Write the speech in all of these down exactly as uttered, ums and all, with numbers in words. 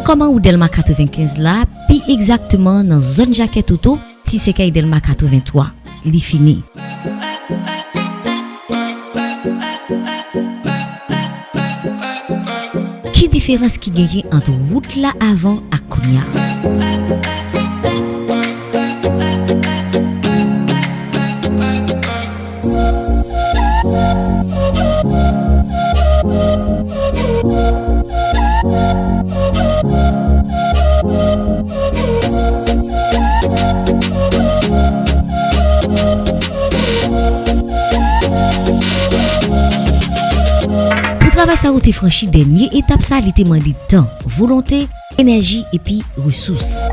Kòman wout Dèlma katrevenkenz la, pi egzakteman nan zòn Jakèt Oto, ti sèkèy Dèlma katrevenntwa, li fini. Ki diferans ki genyen ant wout la avan ak kounye a? Pou travay sa yo te franchi, dènye etap sa, li te mande tan, volonte, enèji epi resous.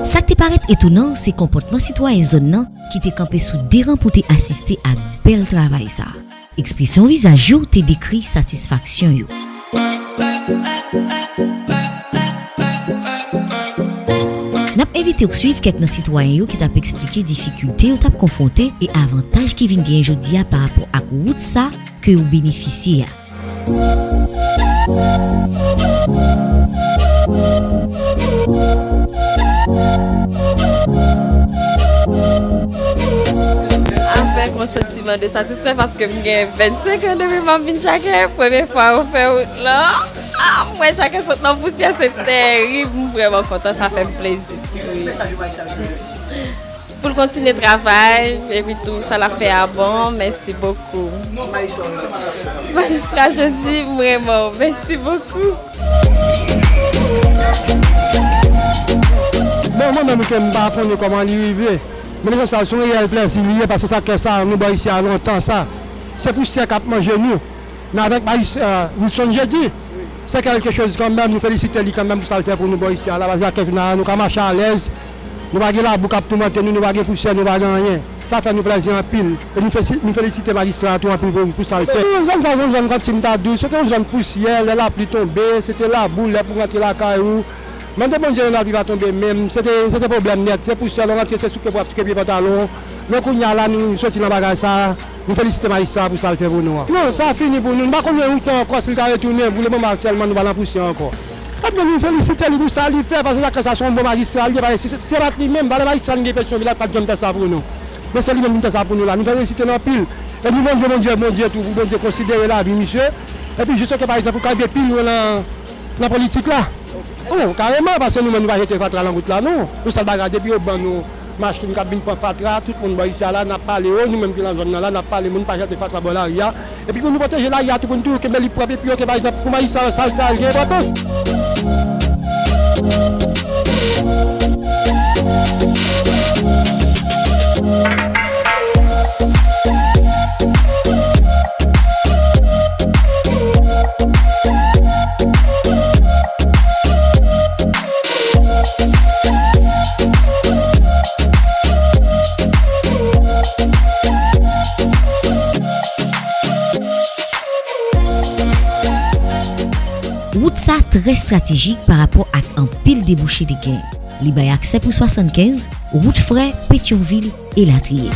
Sa k te parèt etonan, se konpòtman sitwayen zòn nan ki te kanpe sou de ran pou te asiste ak bèl travay sa. Ekspresyon vizaj yo te dekri satisfaksyon yo. N ap envite w swiv kèk nan sitwayen yo ki t ap eksplike difikilte yo t ap konfwonte e avantaj ki vin genyen jodi a pa rapò ak wout sa ke yo benefisye a. Avèk yon santiman de satisfè paske m gen vennsenk an depi m ap vin Jakèt. Premye fwa yo fè wout lan, ah, m wè Jakèt sot nan pousyè, se tèrib. M vrèman kontan, sa fè m plezi. Wi. Pou l kontinye travay, epi tou sa l ap fè a bon, mèsi bokou. Majistra Jodi, m renmen w, mèsi bokou. Bon, mwen menm ke m pa konnen kòman li rive, men lesansyèl se yon reyèl plèzi li ye, paske sa kè sa, nou bò isi a lontan sa. Se pousyè k ap manje nou. Men avèk majis-, euh, Wilson Jeudi, se kèlke choz kanmenm, nou felisite li kanmenm pou sa l fè pou nou bò isi a. Lavazyakèt nou ka mache alèz, nou pa gen labou k ap toumante nou, nou pa gen pousyè, nou pa gen anyen. Sa fè nou plèzi anpil. E nou fesi-, nou felisite majistra a tou anpil pou, pou sa l fè. Yon zòn sa, se yon zòn kòmsi m ta di w, se te yon zòn pousyè, lè lapli tonbe, se te labou, lè pou rantre lakay ou. Mande Bondye, lapli pa tonbe menm, se te, se te pwoblèm nèt. Se pousyè, lè w rantre, se souke pou w ap souke pye pantalon w. Men kounye a la, nou soti nan bagay sa a, nou felisite majistra a pou sa l fè pou nou an. Non, sa fini pou nou. Nou pa konnen outan ankò si l ka retounen pou lemoman aktyèlman nou pa nan pousyon ankò. Ebyen, nou felisite li pou sa li fè, paske sa k fè sa se yon bon majistra li ye, paske si se pa t li menm, valè majistra nou gen Petyonvil la, pa t janm fè sa pou nou. Men se li menm ki fè sa pou nou la. Nou felisite l anpil. E nou Bondye, Bondye, Bondye tou, pou Bondye konsidere lavi misye. Epi jis ke, pa egzanp, ou ka rive pi lwen nan, nan politik la. Oh, kareman, paske nou menm nou pa jete fatra nan wout la, non. Nou sèl bagay, depi yo ban nou machin k ap vin pran fatra, tout moun bò isi a la, n ap pale yo, nou menm ki nan zòn nan la, n ap pale moun pa jete fatra bò lari a. Epi pou nou pwoteje lari a tou, pou nou toujou kenbe li pwòp, epi yo ke pa egzanp pou majistra yo, sa l fè a, li gen enpòtans. Wout sa trè estratejik pa rapò ak anpil debouche li gen. Li bay aksè pou swasannkenz, wout frè, Petyonvil, elatriye.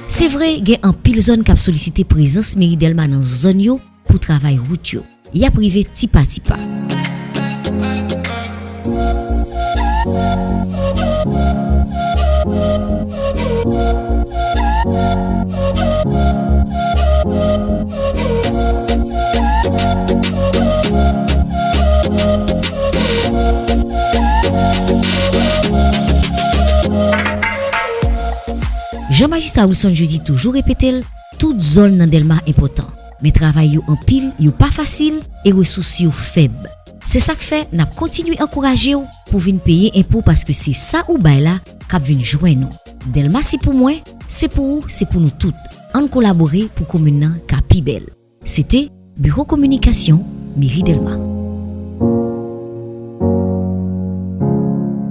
Se vre, gen anpil zòn k ap solisite prezans meri Dèlma nan zòn yo pou travay wout yo. Y ap rive ti pa ti pa. Jan Majistra Wilson Jeudi toujou repete l, tout zòn nan Dèlma enpòtan. Men travay yo anpil, yo pa fasil, e resous yo fèb. Se sa k fè n ap kontinye ankouraje w pou vin peye enpo, paske se sa ou bay la k ap vin jwenn ou. Dèlma se pou mwen, se pou ou, se pou nou tout. Ann kolabore pou komin nan ka pi bèl. Se te Biwo Kominikasyon Meri Dèlma.